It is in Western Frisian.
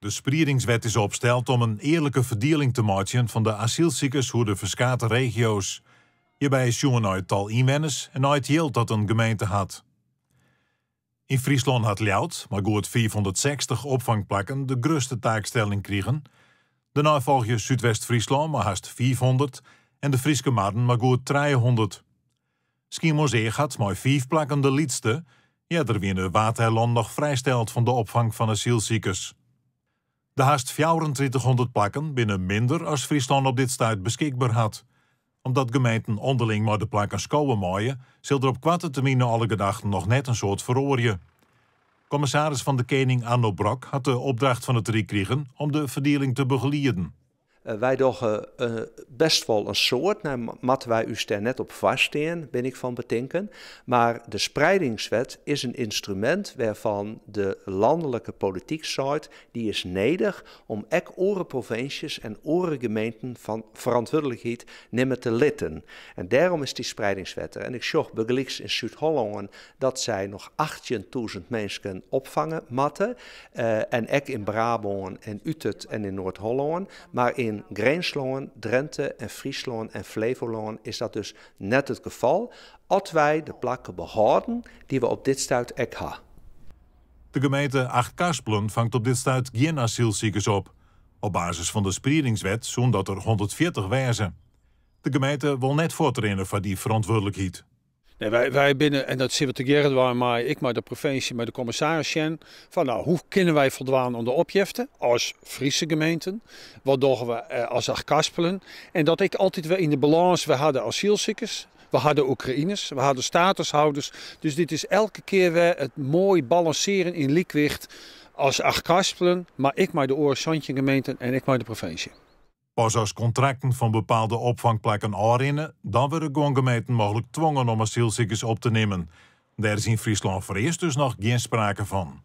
De spriedingswet is opsteld om in earlike ferdieling te meitsjen fan de asylsikers oer de ferskate regio's. Hjirby is sjoen nei it tal ynwenners en nei it jild dat in gemeente hat. Yn Fryslân hat Ljouwert, mei goed 560 opfangplakken, de grutste taakstelling krigen. Dêrnei folgje Súdwest-Fryslân mei hast 500 en de Fryske Marren mei goed 300. Skiermûntseach hat mei fiif plakken de lytste. Earder wiene de Waadeilannen noch frijsteld fan de opfang fan asylsikers. De hast 3400 plakken binne minder as Fryslân op dit stuit beskikber hat. Omdat gemeenten ûnderling mei de plakken skowe meie, sil der op koarte termyn nei alle gedachten noch net in soad feroarje. Kommissaris fan de Kening Arno Brok hat de opdracht fan it Ryk krigen om de ferdieling te begelieden. Wy dogge bêst wol in soad. No moatte wy ús dêr net op foarstean, bin ik fan betinken. Mar de spreidingswet is in ynstrumint wêrfan de lanlike polityk seit, dy is nedich om ek oare provinsjes en oare gemeenten fan ferantwurdlikheid nimme te litten. En dêrom is dy spreidingswet der. En ik sjoch bygelyks yn Súd-Hollân dat sy noch 18.000 minsken opfange moatte. En ek yn Brabân en Utert en yn Noard-Hollân. Mar yn Grinslân, Drinte en Fryslân en Flevolân is dat dus net it gefal, as wy de plakken behâlden dy't we op dit stuit ek ha. De gemeente Achtkarspelen fangt op dit stuit gjin asylsikers op. Op basis fan de spriedingswet soene dat der 140 wêze. De gemeente wol net fuortrinne foar dy ferantwurdlikheid. Nee, wy binne, en dat sille we tegearre dwaan mei, ek mei de provinsje, mei de kommissaris sjen, fan nou, hoe kinne wy foldwaan oan de opjefte as Fryske gemeenten? Wat dogge we as Achtkarspelen? En dat ek altyd wer yn de balâns, we ha de asylsikers, we ha de Oekraïners, we ha de statushouders. Dus dit is elke kear wer it moai balansearjen yn lykwicht as Achtkarspelen, mar ek mei de oare 17 gemeenten en ek mei de provinsje. Pas as kontrakten fan bepaalde opfangplakken ôfrinne, dan wurde guon gemeenten mooglik twongen om asylsikers op te nimmen. Dêr is yn Fryslân foarearst dus noch gjin sprake fan.